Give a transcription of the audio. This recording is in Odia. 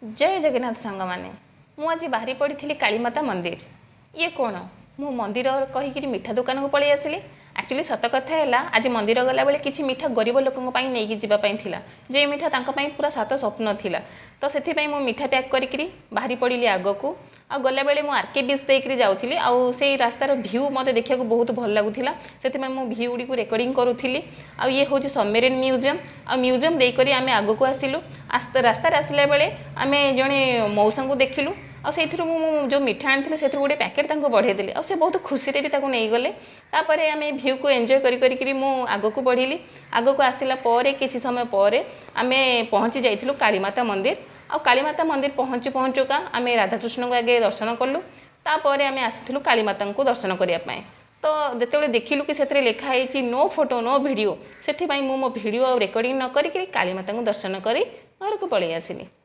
ଜୟ ଜଗନ୍ନାଥ ସାଙ୍ଗମାନେ, ମୁଁ ଆଜି ବାହାରି ପଡ଼ିଥିଲି କାଳୀମାତା ମନ୍ଦିର। ଇଏ କ'ଣ, ମୁଁ ମନ୍ଦିର କହିକିରି ମିଠା ଦୋକାନକୁ ପଳେଇ ଆସିଲି। ଆକ୍ଚୁଆଲି ସତ କଥା ହେଲା, ଆଜି ମନ୍ଦିର ଗଲାବେଳେ କିଛି ମିଠା ଗରିବ ଲୋକଙ୍କ ପାଇଁ ନେଇକି ଯିବା ପାଇଁ ଥିଲା, ଯେ ମିଠା ତାଙ୍କ ପାଇଁ ପୁରା ସାତ ସ୍ୱପ୍ନ ଥିଲା। ତ ସେଥିପାଇଁ ମୁଁ ମିଠା ପ୍ୟାକ୍ କରିକିରି ବାହାରି ପଡ଼ିଲି ଆଗକୁ। ଆଉ ଗଲାବେଳେ ମୁଁ ଆର୍ କେ ବିଚ୍ ଦେଇକିରି ଯାଉଥିଲି, ଆଉ ସେଇ ରାସ୍ତାର ଭ୍ୟୁ ମୋତେ ଦେଖିବାକୁ ବହୁତ ଭଲ ଲାଗୁଥିଲା। ସେଥିପାଇଁ ମୁଁ ଭ୍ୟୁ ଗୁଡ଼ିକୁ ରେକର୍ଡ଼ିଂ କରୁଥିଲି। ଆଉ ଇଏ ହେଉଛି ସବମେରିନ୍ ମ୍ୟୁଜିୟମ୍। ଆଉ ମ୍ୟୁଜିୟମ୍ ଦେଇକରି ଆମେ ଆଗକୁ ଆସିଲୁ। ରାସ୍ତାରେ ଆସିଲା ବେଳେ ଆମେ ଜଣେ ମଉସାଙ୍କୁ ଦେଖିଲୁ, ଆଉ ସେଇଥିରୁ ମୁଁ ଯେଉଁ ମିଠା ଆଣିଥିଲି ସେଥିରୁ ଗୋଟେ ପ୍ୟାକେଟ୍ ତାଙ୍କୁ ବଢ଼େଇଦେଲି, ଆଉ ସେ ବହୁତ ଖୁସିରେ ବି ତାକୁ ନେଇଗଲେ। ତାପରେ ଆମେ ଭ୍ୟୁକୁ ଏନ୍ଜୟ କରି କରିକିରି ମୁଁ ଆଗକୁ ବଢ଼ିଲି। ଆଗକୁ ଆସିଲା ପରେ କିଛି ସମୟ ପରେ ଆମେ ପହଞ୍ଚି ଯାଇଥିଲୁ କାଳୀମାତା ମନ୍ଦିର। ଆଉ କାଳୀମାତା ମନ୍ଦିର ପହଞ୍ଚୁ ପହଞ୍ଚୁକା ଆମେ ରାଧାକୃଷ୍ଣଙ୍କୁ ଆଗେ ଦର୍ଶନ କଲୁ, ତାପରେ ଆମେ ଆସିଥିଲୁ କାଳୀମାତାଙ୍କୁ ଦର୍ଶନ କରିବା ପାଇଁ। ତ ଯେତେବେଳେ ଦେଖିଲୁ କି ସେଥିରେ ଲେଖା ହେଇଛି ନୋ ଫଟୋ ନୋ ଭିଡ଼ିଓ, ସେଥିପାଇଁ ମୁଁ ମୋ ଭିଡ଼ିଓ ଆଉ ରେକର୍ଡ଼ିଂ ନ କରିକିରି କାଳୀମାତାଙ୍କୁ ଦର୍ଶନ କରି ଘରକୁ ପଳେଇ ଆସିଲି।